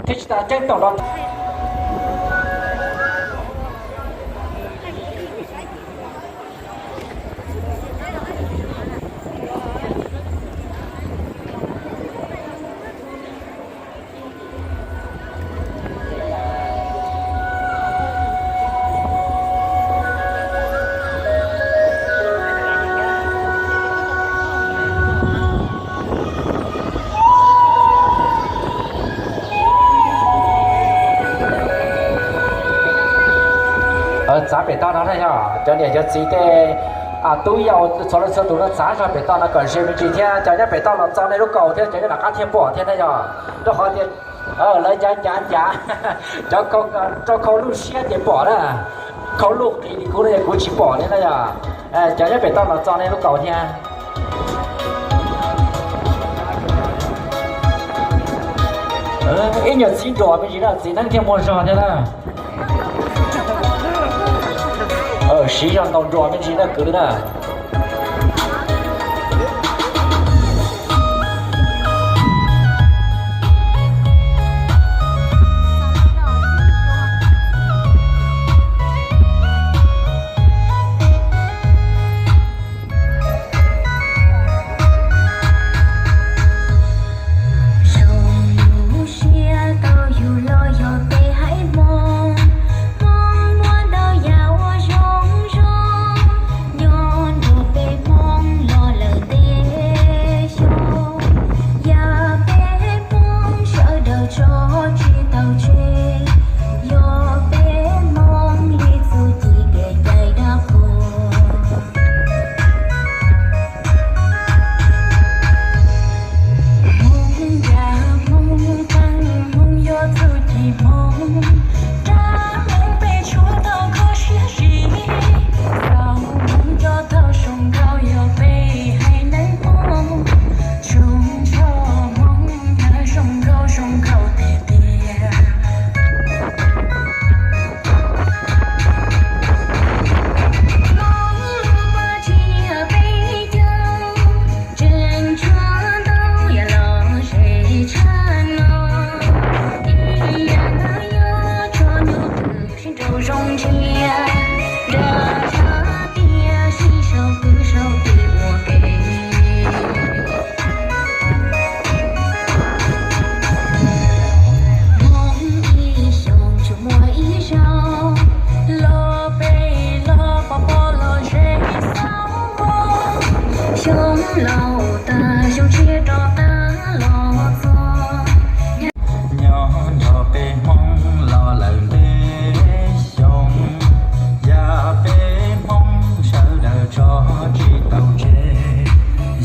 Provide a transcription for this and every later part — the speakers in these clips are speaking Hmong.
Thiab tsis tas ceeb toom los Txav pem toj no na yog cov niam cov txiv tej tub yau txhua leej txhua tus no txav zog pem toj no kom ze me ntsis thiab cov nyob pem toj los txo nej lub kaus thiab cov nyob nram qab thiaj pom thiab na yog. Rau qhov tias lawv ncav ncav ncav, cov rau khau luj siab ces pom na, khau luj qis li kuv no kuv tsis pom li na yog. Cov nyob pem toj los txo nej lub kaus thiab. Ib nyuag txiv nruas me ntsis na, txiv neeb thiaj muaj zog thiab na. Siv zog ntaus nruas me ntsis na kwv na. Zoo lub siab tau yug los yog peb haiv Hmoob, Hmoob muaj ntau yam uas zoo zoo, nyob nrog peb Hmoob los lawm ntev xyoo. Yog peb Hmoob sawv daws tso tsis tau tseg, yog peb Hmoob li txuj ci kev cai dab qhuas. Hmoob yam Hmoob qeej Hmoob yuav txuj ci Hmoob, rab Hmoob peb tshuav tau kho siab zim, txaus Hmoob coj tau zoo nkauj yog peb haiv neeg Hmoob, zoo nrog Hmoob nyob zoo nkauj zoo nkauj tiag tiag. Hmoob lub paj tsiab peb caug, tseem tshuav ntau yam los ze tshaj no, ib yam no yog tso nyuj twm sib nraus zoo ntsia, nram tshaj tiaj sib sau kwv sau tij ua ke. Hmoob ib xyoos tsuas muaj ib zaug, los peb los pov pob los ze xauv npoo, xyoo laus tag xyoo tshiab rov qab los txog. Nyob nrog peb Hmoob los lawm ntev xyoo, yog peb Hmoob sawv daws tso tsis tau tseg,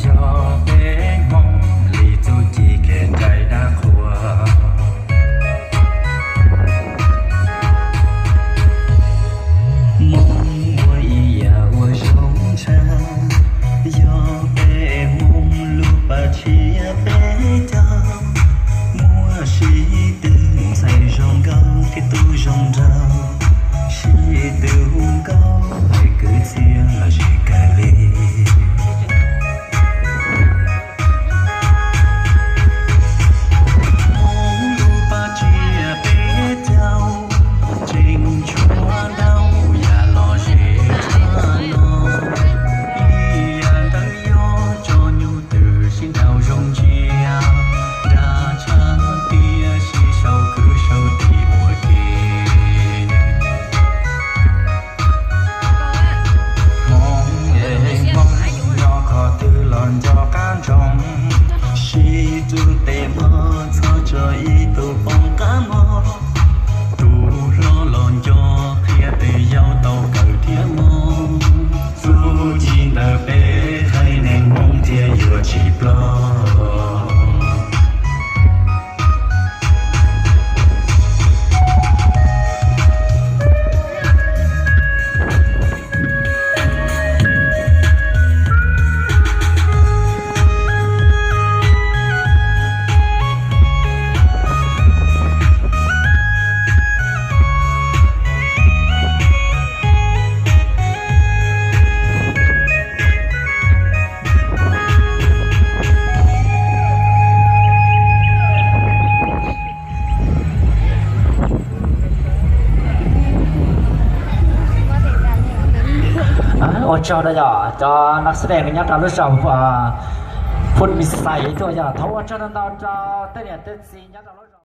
yog peb Hmoob li txuj ci kev cai dab qhuas. Hmoob muaj ib yam uas zoo tshaj, yog peb Hmoob lub paj tsiab peb caug, muaj sib tw ntxhais zoo nkauj thiab tub Ua tsaug rau yog cov nas xej dees nyob rau lub zos Phum Mis Xais tuaj yog thov ua tsaug ntau ntau rau tej niam tej txiv nyob rau lub zos